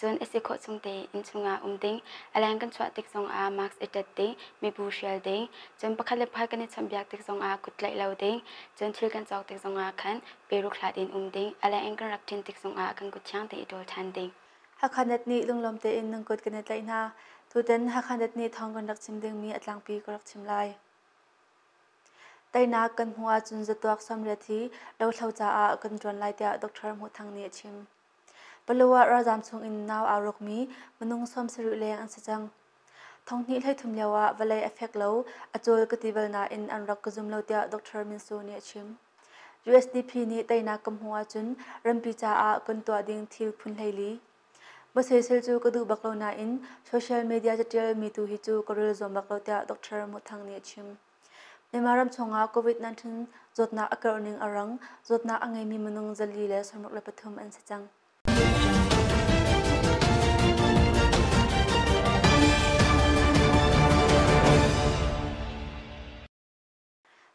Cun a si khawh chung tein inn chungah um ding, a leng kan chuah tik zongah mask i ṭet ding, mibu hrial ding, cun pakhat le pakhat kan i chawnhbiak tik zongah kut tlaih lo ding, cun thil kan cawk tik zongah khan peruk hlat in um ding, a leng in kan rak ṭin tik zongah kan kut thiang tein i ṭawl ṭhan ding. Hakha Net nih lunglawm tein nan kut kan i tlaih hna. Tutan Hakha Net nih thawng kan rak chim dingmi a tlangpi ka rak chim lai. Teinak kan hmuh ahcun zatuak 80 hi lothlo caah kan ṭuan lai tiah Dr. Hmuh Thang nih a chim. Paluah ralzaam chungin nau aa rawkmi minung 70 leng an si cang. Thonghnih 33 lio ah vawlei a fek lo, a cawl ka ti bal nain an rak ka zum lo tiah Dr. Min Su nih a chim. USDP nih teinak ka hmuh ahcun rampi caah kan tuah ding thil phun 14. Soisel cu ka duh bak lo nain social media catial mi tu hi cu ka rel zuam bak lo tiah Dr. Hmuh Thang nih a chim. Myanmar ram chungah COVID-19 zawtnak a karh ning a rang, zawtnak a ngeimi minung 463 an si cang.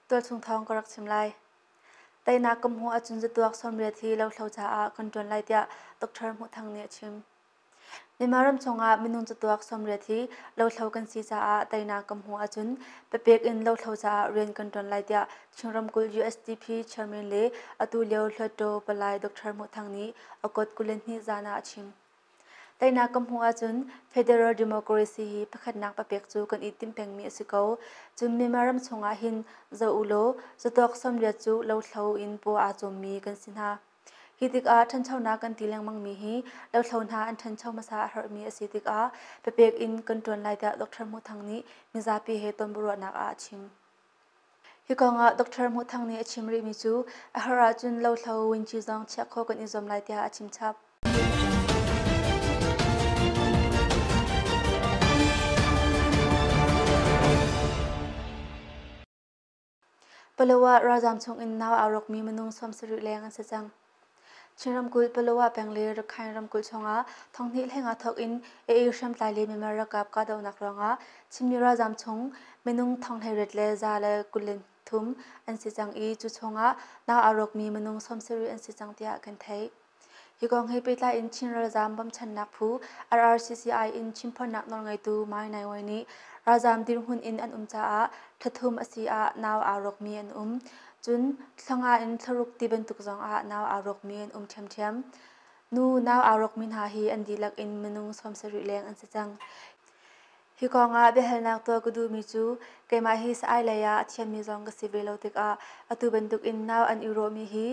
Tualchung thawng ka rak chim lai. Teinak ka hmuh ahcun zatuak 80 hi lothlo caah kan ṭuan lai tiah Dr. Hmuh Thang nih a chim. Myanmar ram chungah minung catuak 80 hi lothlo kan si caah teinak ka hmuh ahcun papek in lothlo caah rian kan ṭuan lai tiah Chin ramkulh USDP chairman le atu lio Hluttaw palai Dr. Hmuh Thang nih August 22 zan ah a chim. Teinak ka hmuh ahcun Federal Democracy hi pakhatnak papek cu kan i timh pengmi a si ko. Cun Myanmar ram chungah hin zoh u law zatawk 80 cu lothlo in paw aa cawmmi kan si hna. Hi tikah ṭhanchonak kan ti lengmangmi hi lothlo hna an ṭhancho hmasa a herhmi a si tikah papek in kan ṭuan lai tiah Dr. Hmuh Thang nih mizapi he tonbiaruahnak ah a chim. Hi kongah Dr. Hmuh Thang nih a chim rihmi cu a har ahcun lothlo winci zong chiah khawh kan i zuam lai tiah a chim chap. Palawa ralzaam chungin nau aa rawkmi minung 70 leng an si cang. Chin ramkulh Palawa peng le Rakhine ramkulh chungah thonghnih hlengah thawk in AA hriamtlai le Myanmar ralkap kahdohnak ruangah Chinmi ralzaam chung minung 18,000 le 123 an si cang i cu chungah nau aa rawkmi minung 70 an si cang tiah kan theih. Hi kong he pehtlai in Chin ralzaam bawmchannak phu RRCCI in chimphawnnak nawlngeitu Mai Nai Wai nih ralzaam dirhmun in an um caah thlathum a si ah nau aa rawkmi an um. Cun thlanga in thlaruk ti bantuk zong ah nau aa rawkmi an um ṭhiamṭhiam. Nu nau aa rawkmi hna hi an dihlak in minung 70 leng an si cang. Hi kongah biahalnak tuah ka duhmi cu keimah hi sa-ai lei ah a thiammi zong ka si ve lo tikah atu bantukin nau an i rawhmi hi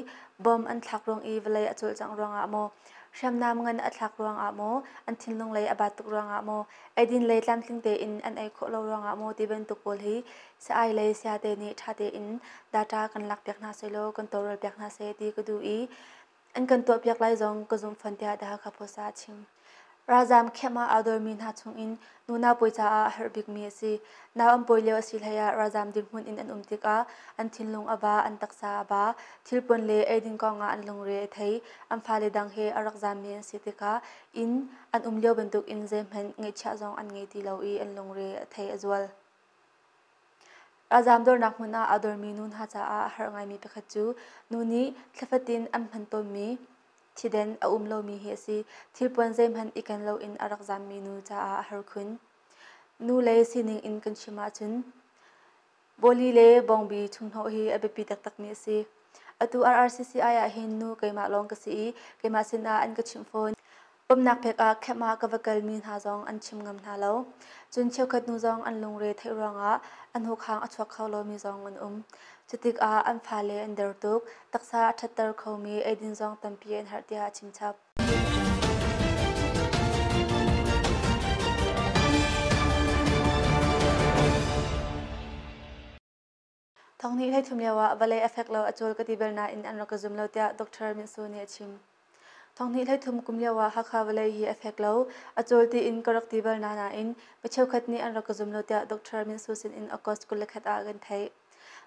bom an thlak ruang i vawlei a cawlcangh ruangah maw, hriamnam ngan a thlak ruangah maw, an thinlung lei a bat tuk ruangah maw, eidin lei tlamtling tein an ei khawh lo ruangah maw ti bantuk pawl hi sa-ai lei sayate nih ṭha tein data kan lakpiak hna sehlaw kan tawlrelpiak hna seh ti ka duh i An kan tuahpiak lai zong ka zumh fawn tiah The Hakha Post ah a chim. Ralzaam khem ah aa dormi hna chungin nunau pawi caah a herh bikmi a si. Nau an pawi lio a si hlei ah ralzaam dirhmun in an um tikah an thinlung a ba, an taksa a ba, thilpuan le eidin kongah an lungre a thei. An fale dang he a rak zaammi an si tikah inn an um lio bantukin zeihmanh ngeihchiah zong an ngei ti lo i an lungre a thei a zual. Ralzaam dornak hmun ah aa dormi nu hna caah a har ngaimi pakhat cu nu nih thlafatin an hman tawnmi thiden a um lomi hi a si. Thilpuan zeihmanh i ken loin a rak zaammi nu caah a har khun. Nu lei sining in kan chim ahcun bawli le bawngbi chunghnawh hi a biapi taktakmi a si. Atu RRCCI ah hin nu keimah lawng ka si i keimah sinah an ka chimh fawn. Bawmhnak pek ah camp ah ka va kalmi hna zong an chim ngam hna lo. Cun cheukhat nu zong an lungre theih ruangah an hawkhang a chuak kho lomi zong an um. Cutikah an fale an der tuk, taksa a ṭhatter khomi eidin zong tampi an herh tiah a chimchap. Thonghnih 33 lio ah vawlei a fek lo a cawl ka ti bal nain an rak ka zum lo tiah Dr. Min Su nih a chim. Thonghnih 33 kum lio ah Hakha vawlei hi a fek lo, a cawl tiin ka rak ti bal na nain mi cheukhat nih an rak ka zum lo tiah Dr. Min Su sin in August 21 ah kan theih.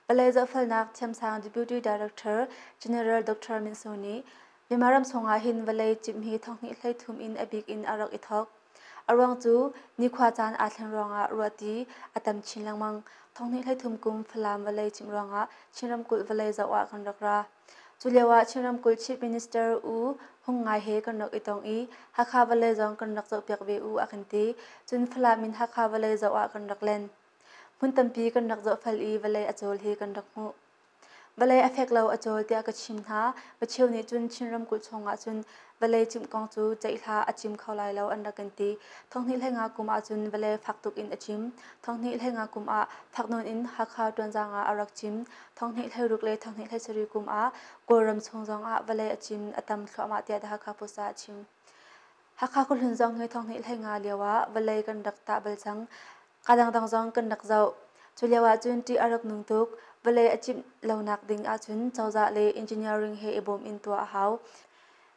Vawlei zohfelnak thiamsang Deputy Director General Dr. Min Su nih Myanmar ram chungah hin vawlei cimh hi thonghnih 33 in a bik in a rak i thawk. A ruang cu nikhua caan aa thlen ruangah ruahti a tam chin lengmang. Thonghnih 33 kum Falam vawlei cimh ruangah Chin ramkulh vawlei zoh ah kan rak ra. Cu lio ah Chin ramkulh Chief Minister U Hung Ngai he kan rak i tong i Hakha vawlei zong kan rak zohpiak ve u a kan ti. Cun Falam in Hakha vawlei zoh ah kan rak len. Hmun tampi kan rak zohfel i vawlei a cawl hi kan rak hmuh. Vawlei a fek lo a cawl tiah ka chim hna. Micheu nih cun Chin ramkulh chungah cun vawlei cimh kong cu ceih hlah a cim kho lai lo an rak kan ti. Thonghnih hleinga kum ahcun vawlei fak tuk in a cim. Thonghnih hleinga kum ah fak nawn in Hakha Ṭuanzaang ah a rak cim. Thonghnih hleiruk le thonghnih hleisarih kum ah Kawlram chung zongah vawlei a cim a tam thluahmah tiah The Hakha Post ah a chim. Hakha khuahlun zong hi thonghnih hleinga lio ah vawlei kan rak tah bal cang. Ka dangdang zong kan rak zoh. Cu lio ahcun ṭih a rak nung tuk. Vawlei a cimh lonak ding ahcun cozah le engineering he i bawm in tuah a hau.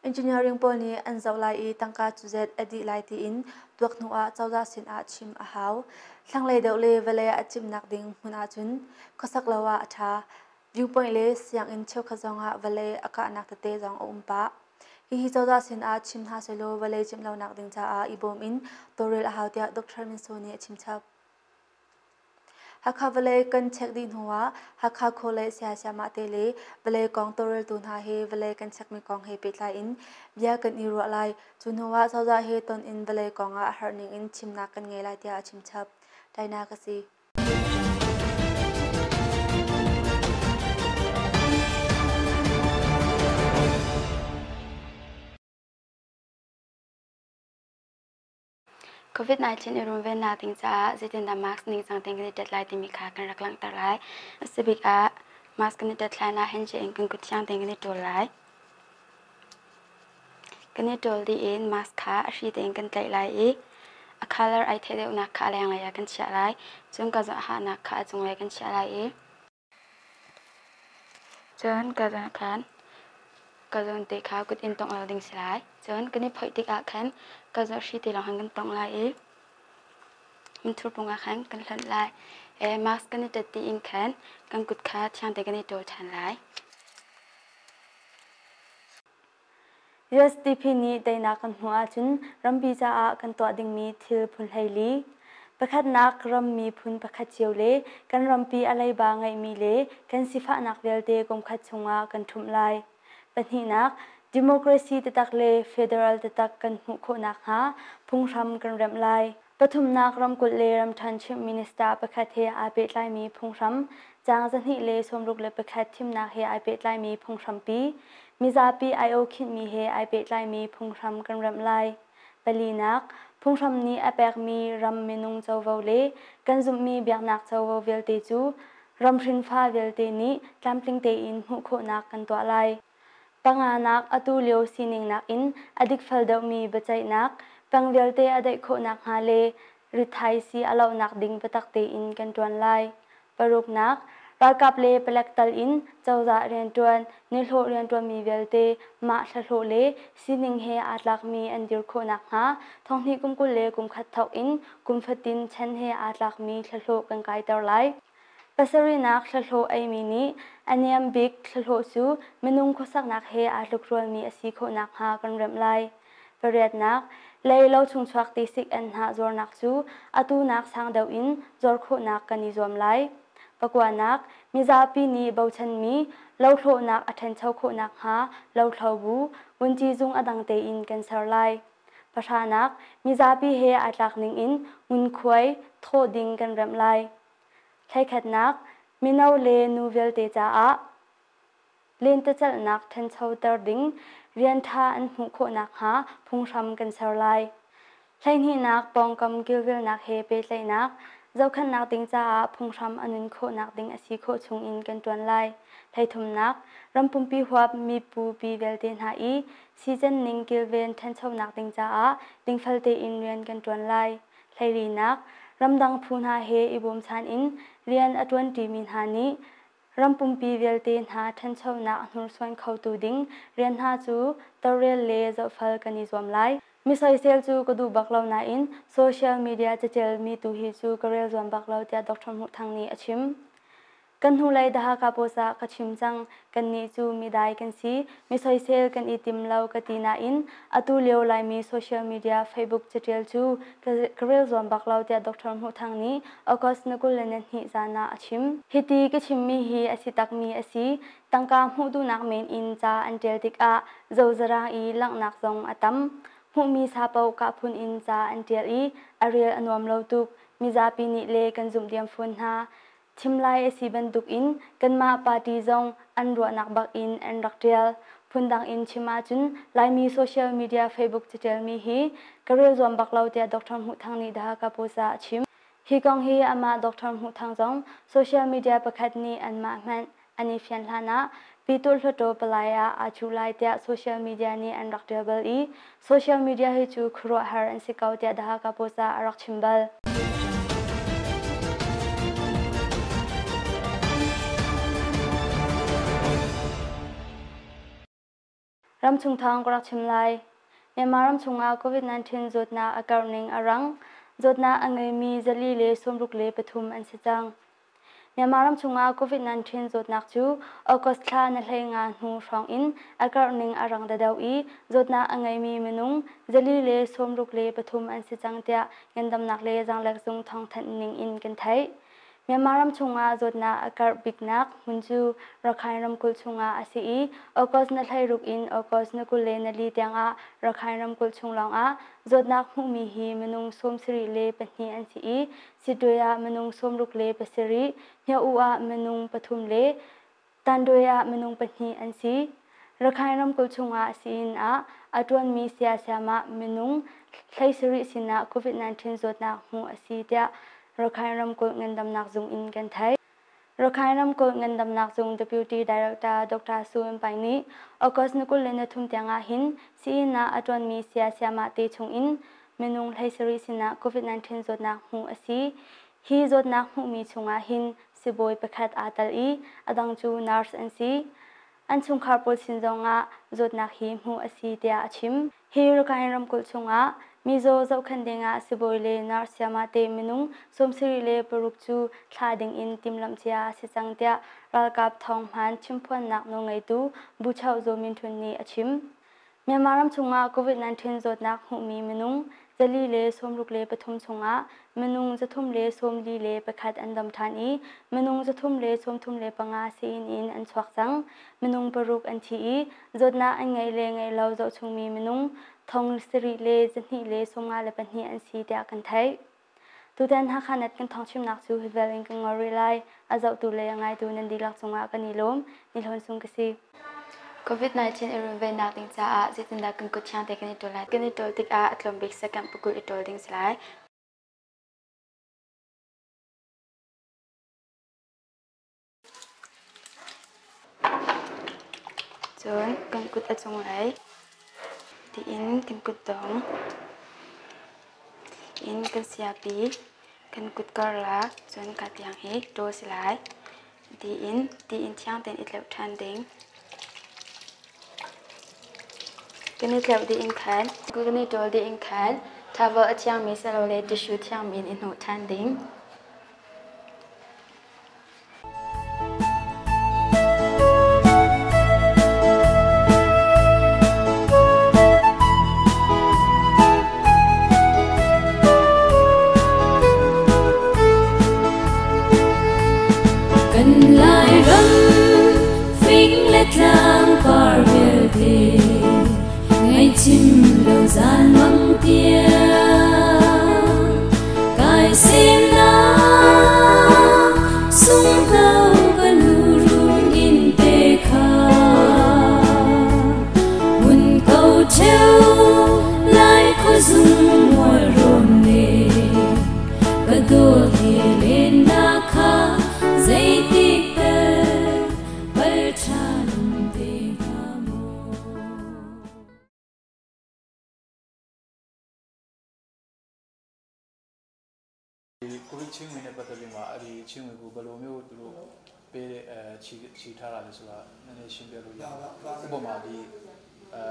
Engineering pawl nih an zoh lai i tangka cuzet a dih lai tiin tuak hnu ah cozah sinah chim a hau. Thlanglei deuh le vawlei a cimhnak ding hmun ahcun khuasak lo ah a ṭha. Viewpoint le sianginn cheukhat zongah vawlei a kahnak tete zong a um pah. Hihi cozah sinah chim hna sehlaw vawlei cimh lonak ding caah i bawm in tawlrel a hau tiah Dr. Min Soe nih a chimchap. Hakha vawlei kan check dih hnuah Hakha College saya-sayamah te le vawlei kong tawlreltu hna he vawlei kan chekmi kong he pehtlai in bia kan i ruah lai. Cu hnuah cozah he ton in vawlei kong ah a herh ning in chimnak kan ngei lai tiah a chimchap. Tainak a si. COVID-19 i runvennak ding caah zeitindah mask ningcang tein kan i tet lai timi kha kan rak langhter lai. A si bik ah mask kan i tet hlan ah handshake in kan kut thiang tein kan i ṭawl lai. Kan i ṭawl dih in mask kha a hri tein kan tlaih lai i a colour ai theih deuhnak kha a lenglei ah kan chiah lai. Cun ka hahnak kha a cunglei kan chiah lai i cun ka zawn khan ka zawn te kha kut in tongh lo ding si lai. Cun kan i phoih tikah khan ka zawn hri te lawng khan kan tongh lai i minthur pung ah khan kan hlonh lai. Mask kan i ṭet dih in khan kan kut kha thiang tein kan i ṭawl ṭhan lai. USDP nih teinak kan hmuh ahcun rampi caah kan tuah dingmi thil phun 14. Pakhatnak, ram miphun pakhat cio le kan rampi a leiba ngeihmi le kan sifahnak vialte kumkhat chungah kan ṭhumh lai. Pahnihnak, democracy taktak le federal taktak kan hmuh khawh nakhnga phunghram kan remh lai. Pathumnak ramkulh le ramṭhen chimh minister pakhat he aa pehtlaimi phunghram, caang 261 thimnak he ai pehtlaimi phunghrampi, mizapi aiawh khinhmi he ai pehtlaimi phunghram kan remh lai. Palinak, phunghram nih a pekmi ram minung covo le kan zumhmi biaknak covo vialte cu ram hrinfa vialte nih tlamtling tein hmuh khawhnak kan tuah lai. Panganak, atu lio sining nakin a dikfel deuhmi biaceihnak, peng vialte a daih khawh nakhnga le rithaisii a lohnak ding biatak tein kan ṭuan lai. Paruknak, ralkap le palek tal in cozah rianṭuan, nihlawh rianṭuanmi vialte mah thlahlawh le sining he aa tlakmi an dir khawh nakhnga thonghnih kum 21 thawk in kum fatin chan he aa tlakmi thlahlawh kan kaiter lai. Pasarihnak thlahlawh eimi nih a niam bik thlahlawh cu minung khuasaknak he aa tlukrualmi a si khawh nakhnga kan remh lai. Pariatnak, lei lo chungchuak tisik anhnah zuarnak cu atu nak sang deuh in zuar khawhnak kan i zuam lai. Pakuanak, mizapi nih bochanmi lothlawhnak a ṭhancho khawh nakhnga lothlo bu, vunci zung a dang tein kan ser lai. Pahranak, mizapi he aa tlak ning in ngunkhuai thawh ding kan remh lai. Thlaikhatnak, mino le nu vialte caah lentecelhnak ṭhanchoter ding rian ṭha an hmuh khawh nakhnga phunghram kan ser lai. Hleihnihnak, pawngkam kilvelnak he pehtlaihnak, zohkhenhnak ding caah phunghram a nun khawhnak ding a si khawh chungin kan ṭuan lai. Hleithumnak, ram pumpi huap mibupi vialte hna i sican ning kilven ṭhanchonak ding caah dingfel tein rian kan ṭuan lai. Hleilinak, ramdang phu hna he i bawmchan in rian a ṭuanṭimi hna nih ram pumpi vialte hna ṭhanchonak a hnursuan khotu ding rian hna cu tawlrel le zohfal kan i zuam lai. Mi soisel cu ka duh bak lo nain social media catialmi tu hi cu ka rel zuam bak lo tiah Dr. Hmuh Thang nih a chim. Kan hnulei The Hakha Post ah ka chim cang. Kannih cu midai kan si. Mi soisel kan i tim lo ka ti nain atu lio Laimi social media Facebook catial cu ka rel zuam bak lo tiah Dr. Hmuh Thang nih August ni 22 zan ah a chim. Hiti ka chimmi hi a si takmi a si. Tangka hmuh duhnak men in ca an ṭial tikah zozarang i langhnak zong a tam. Hmuhmi sa paoh kah phun in ca an ṭial i a rel a nuam lo tuk. Mizapi nih le kan zumh diam fawn hna. Chim lai a si bantukin kanmah party zong an ruahnak bak in an rak ṭial. Phundang in chim ahcun Laimi social media Facebook caṭialmi hi ka rel zuam bak lo tiah Dr. Hmuh Thang nih The Hakha Post ah a chim. Hi kong hi amah Dr. Hmuh Thang zong social media pakhat nih anmah hmanh an i fian hlan ah Pyituh Hluttaw Palai ah aa cuh lai tiah social media nih an rak ṭial bal i social media hi cu khuaruahhar an si ko tiah The Hakha Post ah a rak chim bal. Ramchung thawng ka rak chim lai. Myanmar ram chungah COVID-19 zawtnak a karh ning a rang. Zawtnak a ngeimi 463 an si cang. Myanmar ram chungah COVID-19 zawtnak cu August thla na 15 hnu hrawng in a karh ning a rang deuhdeuh i zawtnak a ngeimi minung 463 an si cang tiah ngandamnak le zaanglek zung thawngthanh ning in kan theih. Myanmar ram chungah zawtnak a karh biknak hmun cu Rakhine ramkulh chungah a si i August na 16 in August na 24 tiangah Rakhine ramkulh chung lawngah zawtnak hmuhmi hi minung 74 an si i Sittwe ah minung 67, Hmyo-u ah minung pathum le Tanduai ah minung pahnih an si. Rakhine ramkulh chungah sii-inn ah a ṭuanmi saya-sayamah minung 17 sinah COVID-19 zawtnak hmuh a si tiah Rakhine ramkulh ngandamnak zung in kan theih. Rakhine ramkulh ngandamnak zung Deputy Director Dr. Su In Pai nih August ni 23 tiang ah hin sii-inn ah a ṭuanmi saya sayamah te chung in minung 17 sinah COVID-19 zawtnak hmuh a si. Hi zawtnak hmuhmi chungah hin sibawi pakhat aa tel i a dang cu nurse an si. An chungkhar pawl sin zongah zawtnak hi hmuh a si tiah a chim. Hi Rakhine ramkulh chungah mizaw zohkhenh dingah sibawi le nurse sayamah minung 76 cu thlah dingin timhlamh cia a si cang tiah ralkap thawng hmaan chimphuannak nawlngeitu Buchoh Zaw Min Htun nih a chim. Myanmar ram chungah COVID-19 zawtnak hmuhmi minung 463 chungah minung 341 an dam ṭhan i minung 335 sii-inn in an chuak cang. Minung paruk an thi i zawtnak an ngeih le ngeih lo zohchungmi minung 6254 an si tiah kan theih. Tutan Hakha Net kan thawngchimnak cu hi vel in kan ngol rih lai. A zohtu le a ngaitu nan dihlak cungah kan i lawm. Ni Hlawn Sung ka si. COVID-19 i runvennak ding caah zeitindah kan kut thiang te kan i ṭawl lai? Kan i ṭawl tikah a tlawm bik second pakul i ṭawl ding si lai. Cun kan kut a cunglei tiin kan kutdong in kan siapi kan kut karlak cun ka tiang hi ṭawl si lai. Tiin tiin thiang tein i tleuh ṭhan ding. Kan i tleuh dih in khan kan i ṭawl dih in khan towel a thiangmi silole tissue thiangmi in i hnawh ṭhan ding. Kan Lairam fing le tlang par vialte ngaihchim lo zan mang tiang kai semnak sunghno ka nu run in te kha mun ko cheu lai khuazung mual rawn le ka dawt he len na kha zeitik tal pal ṭhan te hnga maw. ကိုဗစ်ချင်းငွေနဲ့ပတ်သက်ပြီးမှအဲ့ဒီချင်းငွေကိုဘယ်လိုမျိုးသူတို့ပေးတဲ့အဲချီချီထားတာလဲဆိုတာနည်းနည်းရှင်းပြလို့ရဥပမာဒီအဲ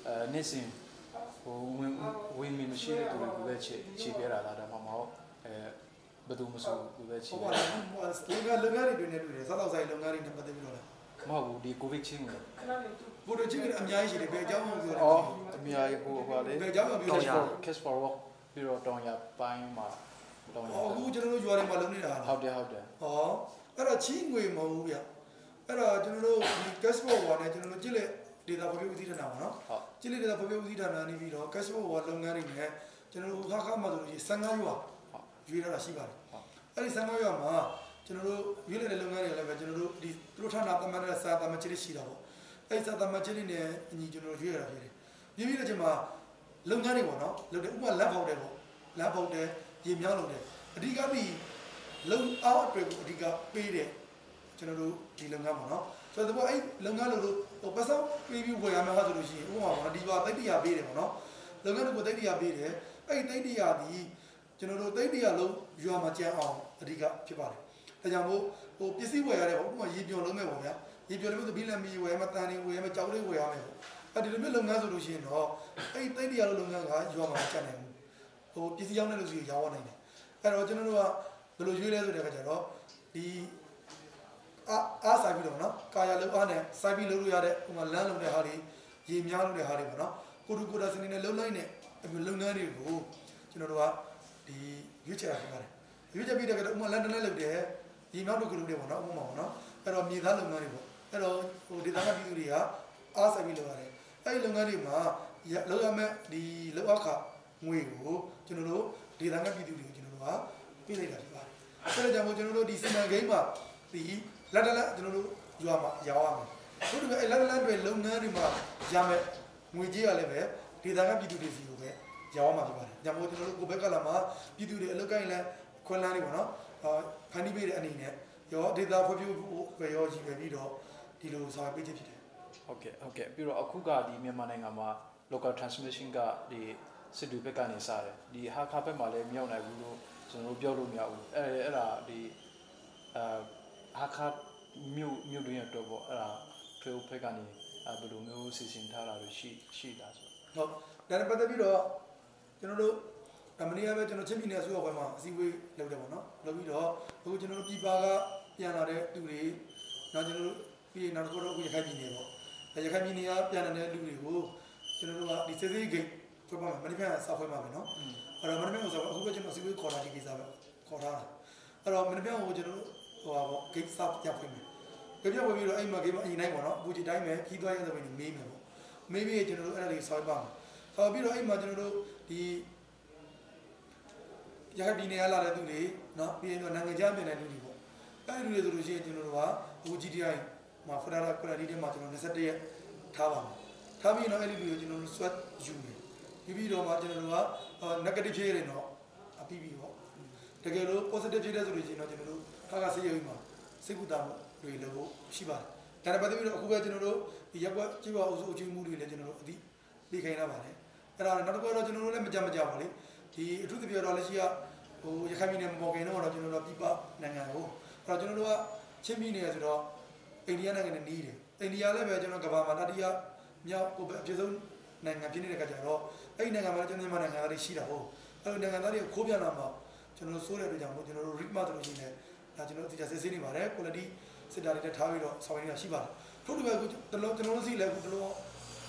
အဲနေ့စဉ်ဟိုဝင်ဝင်မရှိတဲ့သူတွေကိုပဲချီချီပြတာလားဒါမှမဟုတ်အဲဘ ဘယ်သူမဆိုကိုပဲချီ ဟုတ်ပါတယ်ဟိုလုပ်ငန်းလုပ်ငန်းတွေတွင်နေတွေ့တယ်စားတော့ဆိုင်လုပ်ငန်းတွေနဲ့ပတ်သက်ပြီးတော့လဲ မဟုတ်ဘူးဒီကိုဗစ်ချင်းကို ဘို့တို့ချင်းကအများကြီးရှိတယ်ဘယ်အကြောင်းမှပြောတယ် အော်အများကြီးဟိုဟိုလေ ဘယ်အကြောင်းမှပြော cash တယ် for cash for work ပြီးတော့တောင်ရပိုင်းမှာတောင်ရ အခုကျွန်တော်တို့ရွာတွေမှာလုပ်နေတာလား ဟုတ်တယ်ဟုတ်တယ် ဟောအဲ့တော့ချင်းငွေမဟုတ်ဘူးဗျအဲ့တော့ကျွန်တော်တို့ဒီ cash for ဝါနဲ့ကျွန်တော်တို့ကြည့်လက်ဒေတာဖွံ့ဖြိုးဦးစီးဌာနပါနော် ဟုတ် ကြည့်လက်ဒေတာဖွံ့ဖြိုးဦးစီးဌာနနေပြီးတော့ cash for ဝါလုပ်ငန်းတွေနဲ့ကျွန်တော်တို့ခါခါမှဆိုလို့ရှိရင်15ရွာရွေးထားတာရှိပါတယ်အဲ့ဒီ15ရွာမှာကျွန်တော်တို့ရွေးလိုက်တဲ့လုပ်ငန်းတွေလည်းပဲကျွန်တော်တို့ဒီသူတို့ဌာနတမန်တဲ့စာတမန်ချစ်ရှိတာပေါ့အဲ့ဒီစာတမန်ချစ်တွေနဲ့အညီကျွန်တော်တို့ရွေးရတာဖြစ်တယ်ပြီးပြီးတော့ကျွန်မလုပ်ငန်းတွေပေါ့နော်လုပ်တယ်ဥပမာလက်ဖောက်တယ်ပေါ့လက်ဖောက်တယ်ရေမြောင်းလုပ်တယ်အဓိကဒီ လုံအောင်အတွက်ကိုအဓိကပေးတဲ့ကျွန်တော်တို့ဒီလုပ်ငန်းပေါ့နော်ဆိုတော့အဲ့လုပ်ငန်းလို့ဟိုပတ်စံပေးပြီးဝယ်ရမှာဆိုလို့ရှိရင်ဥပမာပေါ့နော်ဒီပါတိတ်တရာပေးတယ်ပေါ့နော်လုပ်ငန်းတို့ကိုတိတ်တရာပေးတယ်အဲ့တိတ်တရာဒီကျွန်တော်တို့တိတ်တရာလုံးရွာမှာကျန်အောင်အဓိကဖြစ်ပါတယ်ဒါကြောင့်မို့ဟိုပစ္စည်းဝယ်ရတယ်ပေါ့ဥပမာရေပြွန်လုံးမဲ့ပေါ့ဗျာရေပြွန်လုံးဆိုဘီလန်မီဝယ်မှာတန်တွေဝယ်မှာကြောက်တွေဝယ်ရမယ်ပေါ့အဲ့ဒီလိုမျိုးလုပ်ငန်းဆိုလို့ရှိရင်တော့အဲ့တိတ်တရာလုံးလုပ်ငန်းကရွာမှာကျန်နိုင်ဘူးဟိုပစ္စည်းရောက်နေလို့ဆိုရင်ရောင်းရနိုင်တယ်အဲ့တော့ကျွန်တော်တို့က ဘယ်လိုရွေးလဲဆိုတဲ့အခါကျတော့ဒီအားအားဆိုင်ပြီးတော့နော်ကာယလုံးအားနဲ့စိုက်ပြီးလုပ်လို့ရတဲ့ဟိုမှာလမ်းလုံးတဲ့ဟာတွေရေများလုံးတဲ့ဟာတွေပေါ့နော်ကိုတူကိုတာစနေနဲ့လှုပ်လိုက်တဲ့အဲ့လိုလုပ်ငန်းတွေကိုကျွန်တော်တို့ကဒီရွေးချယ်တာဖြစ်ပါတယ်ရွေးချယ်ပြီးတဲ့အခါကျတော့ဥပမာလမ်းတစ်လမ်းလုပ်တယ်ရေမြောက်တို့ကလုပ်တယ်ပေါ့နော်ဥပမာပေါ့နော်အဲ့တော့မြေသားလုပ်ငန်းတွေပေါ့အဲ့တော့ဟိုဒေသခံပြည်သူတွေကအားဆိုင်ပြီးလုပ်ရတယ်အဲ့ဒီလုပ်ငန်းတွေမှာလုပ်ရမယ့်ဒီလောက်အခငွေကိုကျွန်တော်တို့ဒေသခံပြည်သူတွေကိုကျွန်တော်တို့ကပြလိုက်တာဖြစ်ပါတယ်။အဲဒါကြောင့်မို့ကျွန်တော်တို့ဒီစီမံကိန်းမှာဒီလက်တလက်ကျွန်တော်တို့ရွာမှာရောင်းရမယ်။တို့ကအဲလက်တလက်တွေလုပ်ငန်းတွေမှာရမယ်ငွေကြေးရလည်းပဲဒေသခံပြည်သူတွေစီကိုပဲရောင်းရမှာဖြစ်ပါတယ်။ညမို့ကျွန်တော်တို့ကိုဘက်ကလာမှာပြည်သူတွေအလုပ်ကိုင်းလဲခွန်လန်းတွေပေါ့နော်။အာဖန်တီးပေးတဲ့အနေနဲ့ရောဒေသဖွံ့ဖြိုးဖို့ပဲရောရည်ပဲပြီးတော့ဒီလိုဆောင်ရွက်ပေးခြင်းဖြစ်တယ် ဟုတ်ကဲ့ဟုတ်ကဲ့ပြီးတော့အခုကဒီမြန်မာနိုင်ငံမှာ local transmission ကဒီစစ်တွေဘက်ကနေစတယ်ဒီဟာခါဘက်မှာလည်းမရောက်နိုင်ဘူးလို့ကျွန်တော်တို့ပြောလို့မရဘူးအဲအဲ့ဒါဒီအာဟာခါမြို့မြို့တွင်းရတော့ပေါ့အဲ့ဒါထွေဘက်ကနေဘယ်လိုမျိုးစီစဉ်ထားတာလို့ရှိရှိတာဆို ။ဟုတ်ဒါနဲ့ပတ်သက်ပြီးတော့ကျွန်တော်တို့အမနီးယားပဲကျွန်တော်ချင်းပြည်နယ်အစိုးရဘက်မှာအစည်းအဝေးလုပ်တယ်ပေါ့နော်။လုပ်ပြီးတော့အခုကျွန်တော်တို့ပြည်ပါကပြန်လာတဲ့သူတွေနောက်ကျွန်တော်တို့ပြီးနောက်တစ်ခုတော့အခုရခိုင်ပြည်နယ်ပေါ့။ရခိုင်ပြည်နယ်ကပြန်လာတဲ့လူတွေကိုကျွန်တော်တို့ကဒီစေစေးဂိတ်ဖွင့်ပါမယ်မနေ့ကစာဖွင့်ပါမယ်နော်။အဲ့တော့မနေ့ကစာအခုပဲကျွန်တော်အစည်းအဝေးခေါ်တာဒီကိစ္စပဲခေါ်ထားတာ။အဲ့တော့မနေ့ကကိုကျွန်တော်တို့ဟိုပါပေါ့ဂိတ်စာပြဖွင့်မယ်။ဂိတ်ပြဖွင့်ပြီးတော့အဲ့မှာဂိတ်မှာအရင်တိုင်းပေါ့နော်။အပူချိန်တိုင်းပဲခီးသွားရတဲ့ဘက်နေမေးမယ်ပေါ့။မေးပြီးကျွန်တော်တို့အဲ့ဒါလေးဆောက်ပါမယ်။ဆောက်ပြီးတော့အဲ့မှာကျွန်တော်တို့ဒီရခိုင်ပြည်နယ်ကလာတဲ့သူတွေနော်ပြီးရင်တော့နိုင်ငံခြားပြည်နယ်လူတွေပေါ့အဲ့ဒီလူတွေဆိုလို့ရှိရင်ကျွန်တော်တို့ကအခု GTI မှာ Federa Quality ထဲမှာကျွန်တော်21ရက်ထားပါမယ်ထားပြီးတော့အဲ့ဒီလူတွေကိုကျွန်တော်တို့ swat ယူမယ်ပြီးပြီးတော့မှကျွန်တော်တို့က negative ဖြစ်ရတယ်တော့အပြီးပြီပေါ့တကယ်လို့ positive ဖြစ်တဲ့ဆိုလို့ရှိရင်တော့ကျွန်တော်တို့ခါခါဆေးရုံမှာစိတ်ကူတာမှုတွေလုပ်ဖို့ရှိပါတယ်ဒါနဲ့ပတ်သက်ပြီးတော့အခုပဲကျွန်တော်တို့ဒီရက်ွက်ကြေးပါအုပ်စုအချင်းမှုတွေလည်းကျွန်တော်တို့အသိပေးခိုင်းရပါတယ်အဲ့ဒါနောက်တစ်ခုတော့ကျွန်တော်တို့လည်းမကြမကြပါလေဒီအထူးသဖြင့်တော့လက်ရှိကဟိုရခိုင်ပြည်နယ်မပေါ်ခင်တော့ကျွန်တော်တို့ပြပနိုင်ငံကိုအဲ့တော့ကျွန်တော်တို့ကချင်းပြည်နယ်ဆိုတော့အိန္ဒိယနိုင်ငံနဲ့နီးတယ်အိန္ဒိယလည်းပဲကျွန်တော်ကမ္ဘာမှာတတိယမြောက်ဟိုပဲအဖြစ်ဆုံးနိုင်ငံဖြစ်နေတဲ့ခါကျတော့အဲ့ဒီနိုင်ငံမှာကျွန်တော်မြန်မာနိုင်ငံသားတွေရှိတာဟုတ်အဲ့လိုနိုင်ငံသားတွေခိုးပြန်လာမှာကျွန်တော်တို့စိုးတဲ့အတွက်ကြောင့်မို့ကျွန်တော်တို့ ritma ဆိုလို့ရှိရင်လည်းဒါကျွန်တော်တို့တရားစစ်ဆေးနေပါတယ် quality စစ်တာတွေတက်ထားပြီးတော့ဆောင်ရွက်နေတာရှိပါတယ်ထို့တူပဲအခုတလုံးကျွန်တော်တို့စီလည်းအခုတလုံး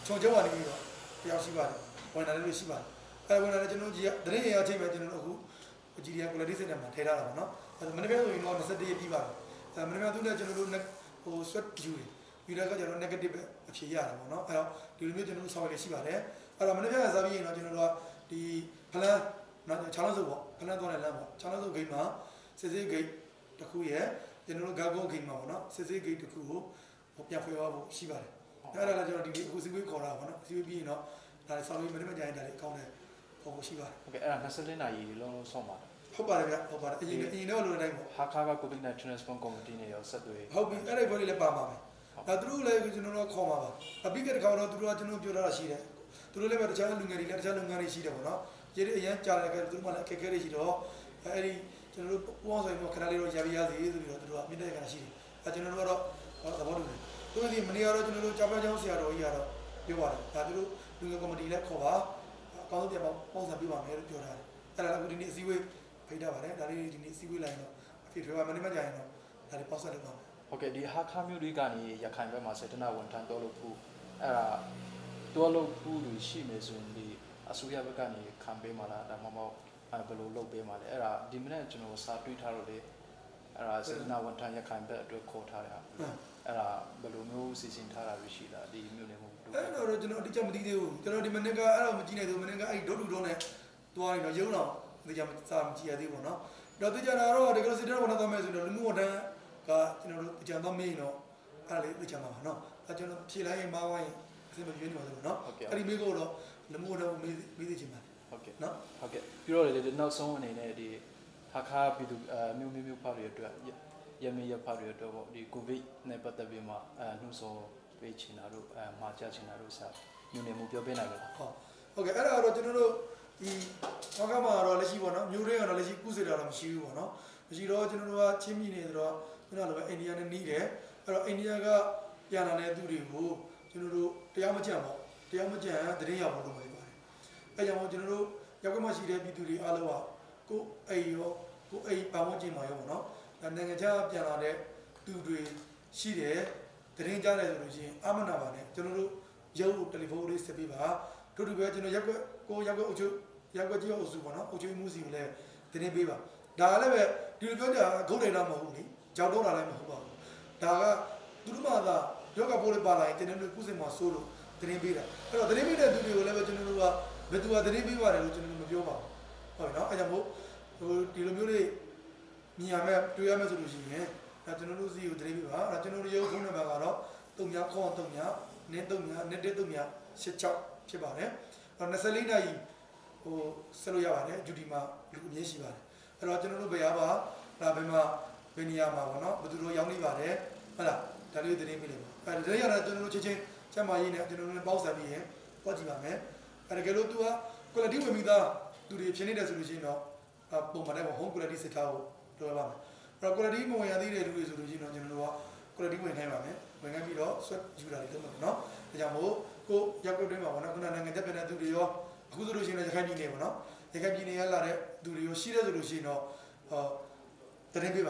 ခြုံကျုံကနေပြီးတော့တယောက်ရှိပါတယ်ဝန်တာလေးရှိပါတယ်အဲဝန်တာလည်းကျွန်တော်ကြီးကတရင်ရချင်းပဲကျွန်တော်တို့အခု GDN quality center မှာထည့်ထားတာပါနော်အဲမနေ့ကဆိုရင်တော့21ရက်ပြီးပါတယ်အဲမနေ့ကသူလည်းကျွန်တော်တို့ဟို sweat ယူတယ်ယူတဲ့အခါကျတော့ negative ပဲအဖြေရတာပေါ့နော်အဲတော့ဒီလိုမျိုးကျွန်တော်တို့ဆောင်ရွက်ရရှိပါတယ်အဲ့တော့မနေ့ကစားပြီးရင်တော့ကျွန်တော်တို့ကဒီဖလန်နော်ချောင်းလို့ဆိုပေါ့ဖလန်သွားတဲ့လမ်းပေါ့ချောင်းလို့ဆိုဂိတ်မှာစစ်စစ်ဂိတ်တစ်ခုရဲ့ကျွန်တော်တို့ဂါဂုတ်ဂိတ်မှာပေါ့နော်စစ်စစ်ဂိတ်တစ်ခုကိုဟိုပြန်ဖွေသွားဖို့ရှိပါတယ်အဲ့ဒါလည်းကျွန်တော်ဒီနေ့အခုစီဝေးခေါ်တာပေါ့နော်စီဝေးပြီးရင်တော့ဒါဆောင်ပြီးမနေ့ကကြာရင်ဒါလေးအကောင့်နဲ့ပေါ်ဖို့ရှိပါတယ် ဟုတ်ကဲ့အဲ့ဒါ24နာရီလုံးလုံးဆောင်ပါတယ် ဟုတ်ပါတယ်ဗျဟုတ်ပါတယ်အရင်အရင်တော့လိုတိုင်းပေါ့ ဟာခါက COVID-19 response committee နဲ့ရောဆက်သွယ် ဟုတ်ပြီအဲ့ဒီဘောလေးလည်းပါမှာပဲဒါသူတို့လည်းကျွန်တော်တို့ခေါ်မှာပါအပြီးကတကောင်တော့သူတို့ကကျွန်တော်ပြောထားတာရှိတယ်သူတို့လည်းပဲတခြားလူငယ်တွေလည်းတခြားလုပ်ငန်းတွေရှိတယ်ပေါ့နော်ရေတွေအရင်ကြားတယ်ကသူတို့မှလည်းအခက်အခဲတွေရှိတော့အဲ့ဒီကျွန်တော်တို့ပူအောင်ဆိုရင်ခဏလေးတော့ရပြရစီဆိုပြီးတော့သူတို့ကမြင့်တဲ့ခဏရှိတယ်အဲကျွန်တော်တို့ကတော့သဘောတူတယ်သူတို့ဒီမနေ့ကတော့ကျွန်တော်တို့ကြားပြချောင်းဆရာတော်ကြီးကတော့ပြောပါတယ်ဒါသူတို့လူငယ်ကော်မတီလည်းခေါ်ပါအကောင်းဆုံးပြန်ပေါင်းစံပြပါမယ်လို့ပြောထားတယ်အဲ့ဒါလည်းအခုဒီနေ့အစည်းအဝေး ဖိတ်ထားပါတယ်ဒါလေးဒီနေ့စီးပွေးလိုက်တော့အဖြစ်ထွေးပါမနေ့မှကြာရင်တော့ဒါလေးပေါက်ဆက်လုပ်ပါမယ် ဟုတ်ကဲ့ဒီဟာခါမျိုးတွေကနေရခိုင်ဘက်မှာစေတနာဝန်ထမ်းတော်လို့ဖို့အဲ့ဒါတော်လို့ဖို့လူရှိမယ်ဆိုရင်ဒီအစိုးရဘက်ကနေခံပေးမှာလားဒါမှမဟုတ်ဘယ်လိုလုပ်ပေးမှာလဲအဲ့ဒါဒီမနေ့ကျွန်တော်စာတွေးထားတော့လေအဲ့ဒါစေတနာဝန်ထမ်းရခိုင်ဘက်အတွက်ခေါ်ထားတယ်အဲ့ဒါဘယ်လိုမျိုးစီစဉ်ထားတာရှိလားဒီမျိုးနေမှုတို့အဲ့တော့ကျွန်တော်အတိအကျမသိသေးဘူးကျွန်တော်ဒီမနေ့ကအဲ့တော့မကြည့်နိုင်သေးဘူးမနေ့ကအဲ့ဒုတ်တူတော့နဲ့တွားနေတော့ရုံတော့ဒီကြစာမကြည့်ရသေးဘူးပေါ့နော်တော့သိကြတာတော့တကယ်လို့စေတနာဝန်ထမ်းသွားမယ်ဆိုတော့လူမှုဝန်ထမ်းကကျွန်တော်တို့ကြံတော့မေးရင်တော့အဲ့ဒါလေးသိချင်ပါပါနော်အဲကျွန်တော်ဖြေလိုက်ရင်မားဝိုင်းအစင်မပြေနေပါဘူးနော်အဲ့ဒီမေးကိုတော့လူမှုဝန်ထမ်းမေးမေးသိချင်ပါတယ်ဟုတ်ကဲ့နော်ဟုတ်ကဲ့ပြီးတော့လေနောက်ဆုံးအနေနဲ့ဒီဟာခါပြည်သူအမျိုးမျိုးမျိုးဖတွေအတွက်ရမေရဖတွေအတွက်ပေါ့ဒီကိုဗစ်နဲ့ပတ်သက်ပြီးမှအဲနှုတ်ဆော်ပေးချင်တာတို့အဲမှာကြချင်တာတို့ဆက်ညနေမှုပြောပေးနိုင်မလားဟုတ်ဟုတ်ကဲ့အဲ့ဒါတော့ကျွန်တော်တို့ဒီဟာခါမှာတော့လက်ရှိပေါ့နော်မျိုးရင်းကတော့လက်ရှိကုစေတာတော့မရှိဘူးပေါ့နော်မရှိတော့ကျွန်တော်တို့ကချင်းမိနေတော့ခုနလိုပဲအိန္ဒိယနဲ့နီးတယ်အဲ့တော့အိန္ဒိယကပြန်လာတဲ့သူတွေကိုကျွန်တော်တို့တရားမကြံပေါ့တရားမကြံသတင်းရဖို့လုပ်မှာပါတယ်အဲကြောင့်ကျွန်တော်တို့ရောက်ခွင့်မရှိတဲ့ပြည်သူတွေအားလုံးကကိုယ်အိမ်ရောကိုယ်အိမ်ပတ်ဝန်းကျင်မှာရောပေါ့နော်နိုင်ငံခြားပြန်လာတဲ့သူတွေရှိတယ်သတင်းကြားတယ်ဆိုလို့ရှိရင်အမနာပါနဲ့ကျွန်တော်တို့ရုပ်တယ်လီဖုန်းလေးဆက်ပေးပါတို့တူပဲကျွန်တော်ရက်ွက်ကိုရက်ွက်အုပ်ချုပ်ရက်ွက်ကြီးအုပ်စုပေါ့နော်အုပ်ချုပ်မှုစီကိုလည်းသတင်းပေးပါဒါလည်းပဲဒီလိုပြောကြဂုတ်တယ်တော့မဟုတ်ဘူးလေကြောက်တော့တာလည်းမဟုတ်ပါဘူးဒါကသူတို့မှသာယောဂပိုးလေးပါလာရင်ကျွန်တော်တို့ကုစင်မှာစိုးလို့သတင်းပေးတာအဲ့တော့သတင်းပေးတဲ့သူတွေကိုလည်းပဲကျွန်တော်တို့ကဘယ်သူကသတင်းပေးပါတယ်လို့ကျွန်တော်တို့မပြောပါဘူးဟုတ်ပြီနော်အဲ့ကြောင့်မို့ဟိုဒီလိုမျိုးလေးမြင်ရမယ်တွေ့ရမယ်ဆိုလို့ရှိရင်ဒါကျွန်တော်တို့စီကိုသတင်းပေးပါအဲ့ဒါကျွန်တော်တို့ရုပ်ဖုန်းနံပါတ်ကတော့3 9 3 9 3 9 3 86ဖြစ်ပါတယ်အဲ့24နာရီဟိုဆက်လို့ရပါတယ်ဂျူဒီမှာလူအမြင့်ရှိပါတယ်အဲ့တော့ကျွန်တော်တို့ဘယ်ရပါဒါဘယ်မှာဘယ်နေရာမှာပေါ့နော်ဘယ်သူတို့ရောက်နေပါတယ်ဟုတ်လားဒါလေးသတင်းပေးလိုက်ပါအဲ့ဒါရတာကျွန်တော်တို့ချင်းချင်းကျမကြီးနဲ့ကျွန်တော်တို့လည်းပေါက်ဆက်ပြီးရင်တွက်ကြည့်ပါမယ်အဲ့ဒါကလေးသူက quality ဝင်ပြီးသားသူတွေဖြစ်နေတယ်ဆိုလို့ရှိရင်တော့ပုံမှန်တဲ့ home quality စစ်ထားဖို့လိုပါမယ်အဲ့တော့ quality မဝင်ရသေးတဲ့လူတွေဆိုလို့ရှိရင်တော့ကျွန်တော်တို့က quality ဝင်ခိုင်းပါမယ်ဝင်ခိုင်းပြီးတော့ဆွတ်ယူတာတွေလုပ်မှာနော်ဒါကြောင့်မို့ကိုရောက်ွက်တွင်းမှာပေါ့နော်ခုနနိုင်ငံတက်ပြန်တဲ့သူတွေရောအခုဆိုလို့ရှိရင်ရခိုင်ပြည်နယ်ပေါ့နော်ရခိုင်ပြည်နယ်ရလာတဲ့သူတွေရောရှိတဲ့ဆိုလို့ရှိရင်တော့ဟောသတင်းပေးပ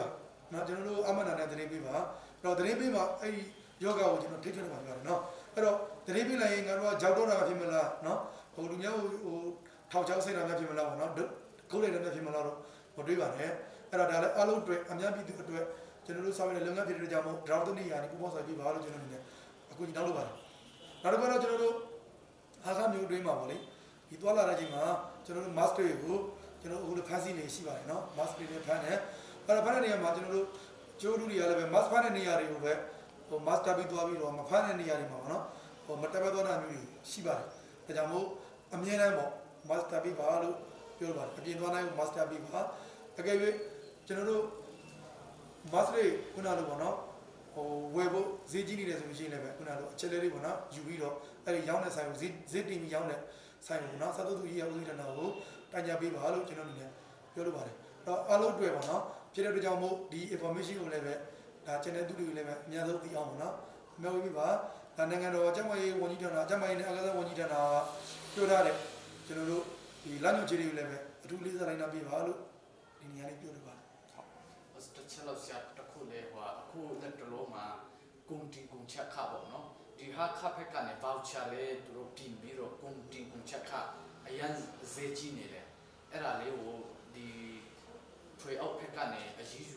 ါနော်ကျွန်တော်တို့အမနာနဲ့သတင်းပေးပါအဲ့တော့သတင်းပေးမှာအဲ့ဒီယောဂကိုကျွန်တော်ထိတ်ထွက်နေပါကြတယ်နော်အဲ့တော့သတင်းပေးလိုက်ရင်ငါတို့ကကြောက်တော့တာဖြစ်မလားနော်ဟိုလူမျိုးဟိုထောက်ချောက်စိတ်တာများဖြစ်မလားပေါ့နော်ခုတ်လိုက်တာများဖြစ်မလားတော့မတွေးပါနဲ့အဲ့တော့ဒါလည်းအလုံးအတွက်အများပြည်သူအတွက်ကျွန်တော်တို့ဆောင်ရတဲ့လုပ်ငန်းဖြစ်တဲ့ကြောင့်မို့ draft တနည်းအားဖြင့်ပူပေါင်းဆောင်ပြပါလို့ကျွန်တော်အနေနဲ့အခုညီတောင်းလို့ပါတယ်နောက်တစ်ခါတော့ကျွန်တော်တို့ဟာခါမျိုးအတွင်းမှာပေါ့လေဒီသွားလာတဲ့ချိန်မှာကျွန်တော်တို့ mask တွေကိုကျွန်တော်အခုလည်းဖမ်းဆီးနေရှိပါတယ်နော် mask တွေလည်းဖမ်းတယ်အဲ့တော့ဖမ်းတဲ့နေရာမှာကျွန်တော်တို့ကျိုးလူတွေကလည်းပဲ mask ဖမ်းတဲ့နေရာတွေကိုပဲဟို mask တပ်ပြီးသွားပြီးတော့မဖမ်းတဲ့နေရာတွေမှာပေါ့နော်ဟိုမတပ်ဘဲသွားတာမျိုးတွေရှိပါတယ်ဒါကြောင့်မို့အမြဲတမ်းပေါ့ mask တပ်ပြီးပါလို့ပြောပါတယ်အပြင်သွားတိုင်း mask တပ်ပြီးပါအကယ်၍ကျွန်တော်တို့ mask တွေခုနလိုပေါ့နော်ဟိုဝယ်ဖို့ဈေးကြီးနေတယ်ဆိုလို့ရှိရင်လည်းပဲခုနလိုအချက်လေးတွေပေါ့နော်ယူပြီးတော့အဲ့ဒီရောင်းတဲ့ဆိုင်ကိုဈေးဈေးတင်ပြီးရောင်းတဲ့ဆိုင်ကိုနော်စားသုံးသူကြီးရဦးစီးဌာနကိုတိုင်ကြားပေးပါလို့ကျွန်တော်အနေနဲ့ပြောလိုပါတယ်အဲ့တော့အားလုံးတွေ့ပါနော်ဖြစ်တဲ့အတွက်ကြောင့်မို့ဒီ information ကိုလည်းပဲဒါ channel သူတွေကိုလည်းပဲအများဆုံးသိအောင်ပေါ့နော်မျှဝေပေးပါဒါနိုင်ငံတော်ကျန်းမာရေးဝန်ကြီးဌာနကျန်းမာရေးနဲ့အားကစားဝန်ကြီးဌာနပြောထားတဲ့ကျွန်တော်တို့ဒီလမ်းညွှန်ချက်တွေကိုလည်းပဲအထူးလေးစားလိုက်နာပေးပါလို့ဒီနေရာလေးပြောလိုပါတယ်ဟုတ်တစ်ချက်လောက်ဆရာတစ်ခုလေဟိုအခုလက်တလုံးမှာကုံတင်ကုံချက်ခပေါ့နော်ဒီဟာခဖက်ကနေ voucher လေသူတို့ပြင်ပြီးတော့ကုံတင်ကုံချက်ခအရန်ဈေးကြီးနေတယ်အဲ့ဒါလေးကိုဒီထွေအောက်ဖက်ကနေအရေးယ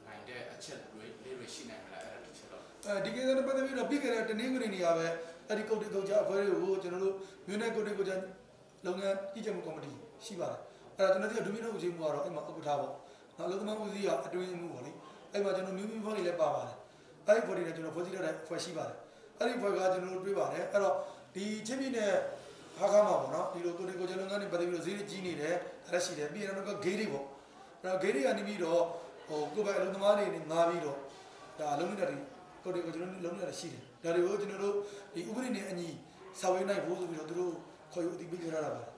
ူနိုင်တဲ့အချက်တွေလေးတွေရှိနိုင်မလားအဲ့ဒါတစ်ချက်တော့အဲဒီကိစ္စနဲ့ပတ်သက်ပြီးတော့ပြီးခဲ့တဲ့တနင်္ဂနွေနေ့ကပဲအဲ့ဒီကုတ်တီကုတ်ချအဖွဲ့တွေကိုကျွန်တော်တို့မြို့နယ်ကုတ်တီကုတ်ချလုပ်ငန်းကြီးကြပ်မှုကော်မတီရှိပါတယ်အဲ့ဒါကျွန်တော်တို့ဒုမြင့်တို့ဦးစီးမှုကတော့အဲ့မှာဥက္ကဋ္ဌပေါ့နောက်အလုပ်သမားဦးစီးကအတွင်းမှုပေါ့လေအဲ့မှာကျွန်တော်မျိုးမျိုးဖွဲ့တွေလည်းပါပါတယ်အဲ့ဒီဖွဲ့တွေလည်းကျွန်တော်ဖွဲ့စည်းထားတဲ့ဖွဲ့ရှိပါတယ်အဲ့ဒီဖွဲ့ကကျွန်တော်တို့တွေးပါတယ်အဲ့တော့ဒီချင်းပြည်နယ်ဟာခါမှာပေါ့နော်ဒီလိုကိုတီကိုချလုပ်ငန်းတွေပတ်သက်ပြီးတော့ဈေးတွေကြီးနေတယ်ဒါလည်းရှိတယ်ပြီးရင်တော့ဂိတ်တွေပေါ့အဲ့တော့ဂိတ်တွေကနေပြီးတော့ဟိုကိုယ်ပိုင်အလုပ်သမားတွေနေငားပြီးတော့ဒါအလုပ်နေတာတွေကိုတီကိုကျွန်တော်လုံးနေတာရှိတယ်ဒါတွေကိုကျွန်တော်တို့ဒီဥပဒေနဲ့အညီဆောင်ရွက်နိုင်ဖို့ဆိုပြီးတော့သူတို့ခေါ်ယူအသိပေးကြရတာပါတယ်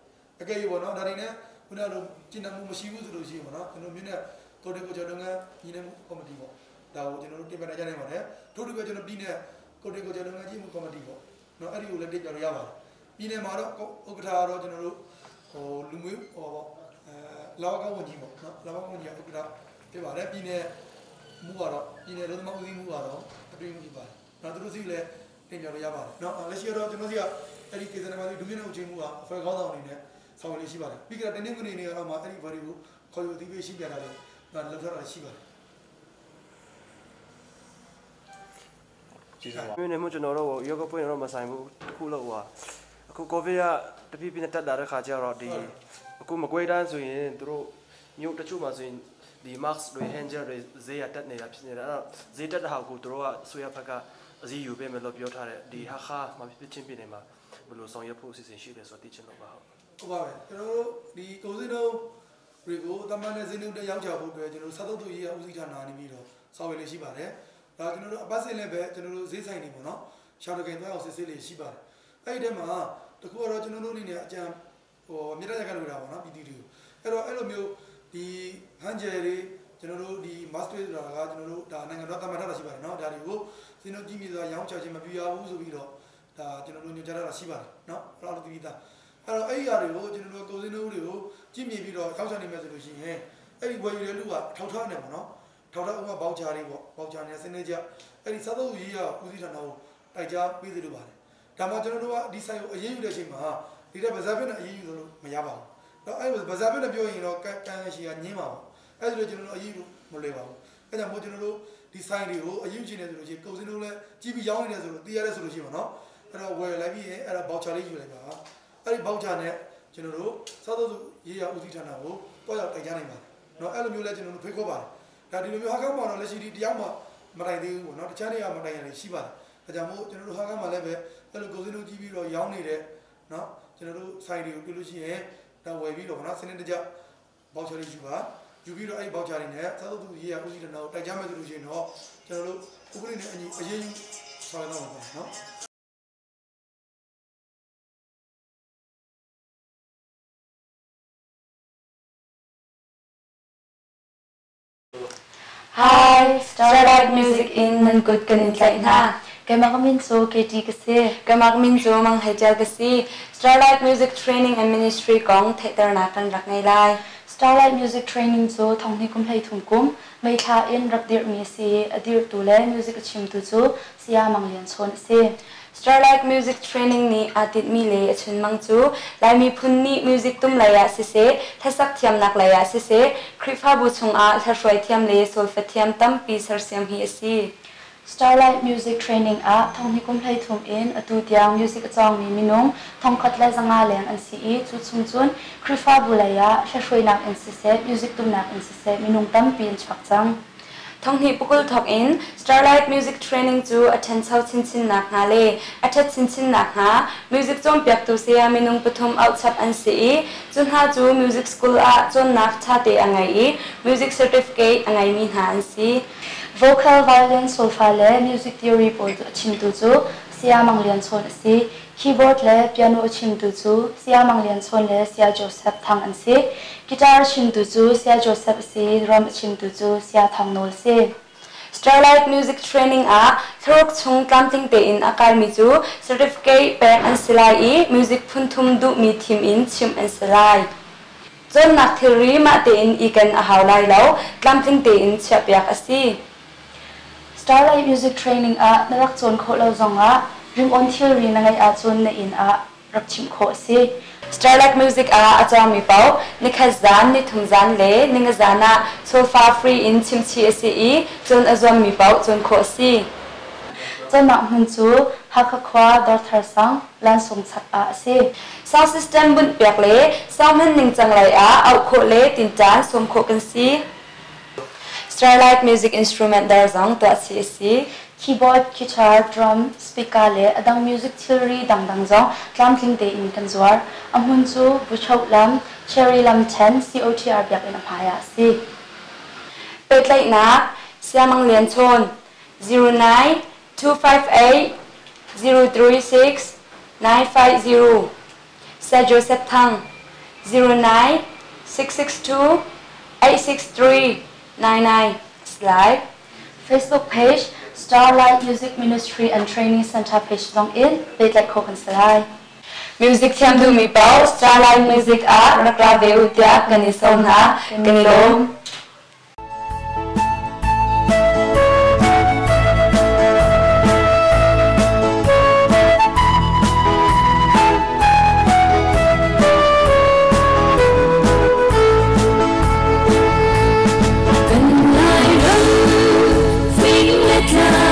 အကယ်၍ပေါ့နော်ဒါတွေနဲ့ခုနကလိုကျင့်တတ်မှုမရှိဘူးဆိုလို့ရှိရင်ပေါ့နော်ကျွန်တော်မြို့နယ်ကိုတီကိုကျွန်တော်လုပ်ငန်းညီနေမှုကော်မတီပေါ့ဒါကိုကျွန်တော်တို့တင်ပြနိုင်ကြနိုင်ပါတယ်ထို့တူပဲကျွန်တော်ပြည်နယ်ကိုတီကိုကျွန်တော်လုပ်ငန်းကြီးမှုကော်မတီပေါ့နော်အဲ့ဒီကိုလည်းတင်ပြလို့ရပါတယ်ပြည်နယ်မှာတော့ဥက္ကဋ္ဌကတော့ကျွန်တော်တို့ဟိုလူမျိုးဟိုပေါ့အဲ လာဝကဝန်ကြီးပေါ့နော်လာဝကဝန်ကြီးကဥက္ကဋ္ဌဖြစ်ပါတယ်ပြည်နယ်မှုကတော့ပြည်နယ်လုံးသမားဦးစီးမှုကတော့အတွင်းမှုဖြစ်ပါတယ်နော်သူတို့စီလည်းတင်ပြလို့ရပါတယ်နော်လက်ရှိတော့ကျွန်တော်စီကအဲ့ဒီကေသနာပါစီဒုမြင့်အုပ်ချုပ်မှုကအဖွဲ့ခေါင်းဆောင်အနေနဲ့ဆောင်ရွက်လေးရှိပါတယ်ပြီးကြတဲ့တင်းတင်းကနေနေတော့မှအဲ့ဒီဘော်ဒီကိုခေါ်ယူအသီးပေးရှိပြတာတွေလောက်ထားတာရှိပါတယ် ကျေးဇူးပါ မြို့နယ်မှုကျွန်တော်တို့ရောဂပွင့်တော့မဆိုင်ဘူးခုလို့ဟိုအခုကိုဗစ်ကတဖြည်းဖြည်းနဲ့တက်လာတဲ့ခါကျတော့ဒီအခုမကွေးတန်းဆိုရင်သူတို့မြို့တချို့မှာဆိုရင်ဒီ mask တွေ hand gel တွေဈေးရတက်နေတာဖြစ်နေတာအဲ့တော့ဈေးတက်တဲ့ဟာကိုသူတို့ကဆွေရဖက်ကအစည်းယူပေးမယ်လို့ပြောထားတယ်ဒီဟာခါမှာဖြစ်ချင်းပြည်နေမှာဘယ်လိုဆောင်ရွက်ဖို့အစီအစဉ်ရှိတယ်ဆိုတော့သိချင်တော့ပါဟုတ် ဟုတ်ပါပဲကျွန်တော်တို့ဒီကုန်စည်နှုန်းတွေကိုတမန်နဲ့ဈေးနှုန်းတက်ရောက်ကြဖို့အတွက်ကျွန်တော်တို့စားသုံးသူရေးရဦးစီးဌာနနေပြီးတော့ဆောင်ရွက်လေးရှိပါတယ်ဒါကျွန်တော်တို့အပတ်စဉ်လည်းပဲကျွန်တော်တို့ဈေးဆိုင်တွေပေါ့နော်ရှောင်းတကိန်သွားအောင်စစ်ဆေးလေးရှိပါတယ်အဲ့ဒီတည်းမှာတခုကတော့ကျွန်တော်တို့အနေနဲ့အကြံဟိုမြေတက်ရက်ကလို့တာပေါ့နော်ပြည်သူတွေကိုအဲ့တော့အဲ့လိုမျိုးဒီဟန်ဂျယ်တွေကျွန်တော်တို့ဒီ mask တွေဆိုတာကကျွန်တော်တို့ဒါနိုင်ငံတော်သတ်မှတ်ထားတာရှိပါတယ်နော်ဒါတွေကိုဈေးနှုန်းကြီးမြင့်စွာရောင်းချခြင်းမပြုရဘူးဆိုပြီးတော့ဒါကျွန်တော်တို့ညွှန်ကြားထားတာရှိပါတယ်နော်အဲ့လိုတတိသားအဲ့တော့အဲ့ဒီအရာတွေကိုကျွန်တော်တို့ကိုယ်စင်းတို့တွေကိုကြည့်မြင်ပြီးတော့ရောက်ချနေမယ်ဆိုလို့ရှိရင်အဲ့ဒီဝယ်ယူတဲ့လူကထောက်ထားနေပါတော့ထောက်ထားဥပမာဘောက်ချာတွေပေါ့ဘောက်ချာနေစနေကြအဲ့ဒီစားသုံးရေးရဦးစီးဌာနကိုတိုက်ကြားပေးသလိုပါတယ်ဒါမှကျွန်တော်တို့ကဒီဆိုင်ကိုအရေးယူတဲ့အချိန်မှာဒီတဲ့ဗဇာပြက်နဲ့အရေးယူလို့မရပါဘူးတော့အဲ့ဗဇာပြက်နဲ့ပြောရင်တော့ကန်ကန်ရှိကညင်းပါပေါ့အဲ့ဒါလိုကျွန်တော်တို့အရေးယူမလွယ်ပါဘူးအဲ့ကြောင့်မို့ကျွန်တော်တို့ဒီဆိုင်တွေကိုအရေးယူချင်တယ်ဆိုလို့ရှိရင်ကုန်စည်တို့လည်းကြီးပြီးရောင်းနေတယ်ဆိုလို့သိရတယ်ဆိုလို့ရှိရင်ပါနော်အဲ့တော့ဝယ်လိုက်ပြီးရင်အဲ့ဒါဘောက်ချာလေးယူလိုက်ပါအဲ့ဒီဘောက်ချာနဲ့ကျွန်တော်တို့စားသုံးသူရေးရဦးစီးဌာနကိုတွားရောက်တိုက်ကြနိုင်ပါတယ်နော်အဲ့လိုမျိုးလဲကျွန်တော်တို့ဖိတ်ခေါ်ပါတယ်ဒါဒီလိုမျိုးဟာကမှာတော့လက်ရှိဒီတရားမှမတိုင်သေးဘူးပေါ့နော်တခြားနေရာမတိုင်ရတယ်ရှိပါတယ်ဒါကြောင့်မို့ကျွန်တော်တို့ဟာကမှာလည်းပဲအဲ့လိုကိုစင်းတို့ကြီးပြီးတော့ရောင်းနေတဲ့နော်ကျွန်တော်တို့ဆိုင်တွေကိုတွေ့လို့ရှိရင်ဒါဝယ်ပြီးတော့နော်စနစ်တကျဘောက်ချာလေးယူပါယူပြီးတော့အဲ့ဒီဘောက်ချာတွေနဲ့စားသုံးသူရေးရဦးစီးဌာနကိုတိုက်ကြမယ်ဆိုလို့ရှိရင်တော့ကျွန်တော်တို့ဥပဒေနဲ့အညီအရေးယူဆောင်ရွက်တော့မှာပါနော် Hi, Starlight Music in nan kut kan in tlaih hna. Keimah ka min cu Katie ka si. Keimah ka min cu Mang Hei Tial ka si. Starlight Music Training and Ministry kong theihternak kan rak ngei lai. Starlight Music Training cu thonghnih kum 13 kum May thla in rak dirhmi a si i a dirhtu le music a chimtu cu Saya Mang Lian Chawn a si. Starlight Music Training nih aa tinhmi le a chunmang cu Lai miphun nih music tum lei ah siseh, hlasak thiamnak lei ah siseh, Khrihfabu chungah hlahruai thiam le solfa thiam tampi sersiam hi a si. Starlight Music Training ah thonghnih kum 13 in atu tiang music a cawngmi minung 1500 leng an si i cu chung cun Khrihfabu lei ah hlahruainak in siseh, music tumnak in siseh minung tampi an chuak cang. Thonghnih pakul thawk in Starlight Music Training cu a ṭhancho chinchin nakhnga le a ṭhat chinchin nakhnga music cawnpiaktu saya minung pathum auhchap an si i cu hna cu music school ah cawnnak ṭhate a ngei i music certificate a ngeimi hna an si. Vocal, violin, solfa le music theory pawl a chimtu cu Saya Mang Lian Chawn a si. Keyboard le piano a chimtu cu Saya Mang Lian Chawn le Saya Joseph Thang an si. Guitar a chimtu cu Saya Joseph a si. Drum a chimtu cu Saya Thang Nawl a si. Starlight Music Training ah thlaruk chung tlamtling tein a kaimi cu certificate pek an si lai i music phunthum duhmi thim in chimh an si lai. Cawnnak thilri mah tein i ken a hau lai lo, tlamtling tein chiahpiak a si. Starlight Music Training ah na rak cawn khawh lo zongah ringawn thilri na ngeih ahcun na inn ah rak chimh khawh a si. Starlight Music ah a cawngmi paoh nikhat zan, nithum zan le ninga zan ah solfa free in chimchih a si i cawn a zuammi paoh cawn khawh a si. Cawnnak hmun cu Hakha khua Dawrthar sang, Lansung chak ah a si. Sound system bunhpiak le sound hman ningcang lei ah auh khawh le tinṭan sawm khawh kan si. Starlight Music Instrument dawr zong tuah chih a si. Keyboard, guitar, drum, speaker le a dang music thilri dangdang zong tlamtling tein kan zuar. A hmun cu Buchoh lam, Cherry lam ṭhen, COTR biakinn a hmai ah a si. Pehtlaihnak Siamang Lian Chawn 09 258 036 950 Sir Joseph Thang 09 662 863 99 Slide Facebook page Starlight Music Ministry and Training Center page zong in pehtlaih khawh kan si lai. Music thiam duhmi paoh Starlight Music ah rak ra ve u tiah kan in sawm hna. Kan i lawm. Kan Lairam fing le tlang.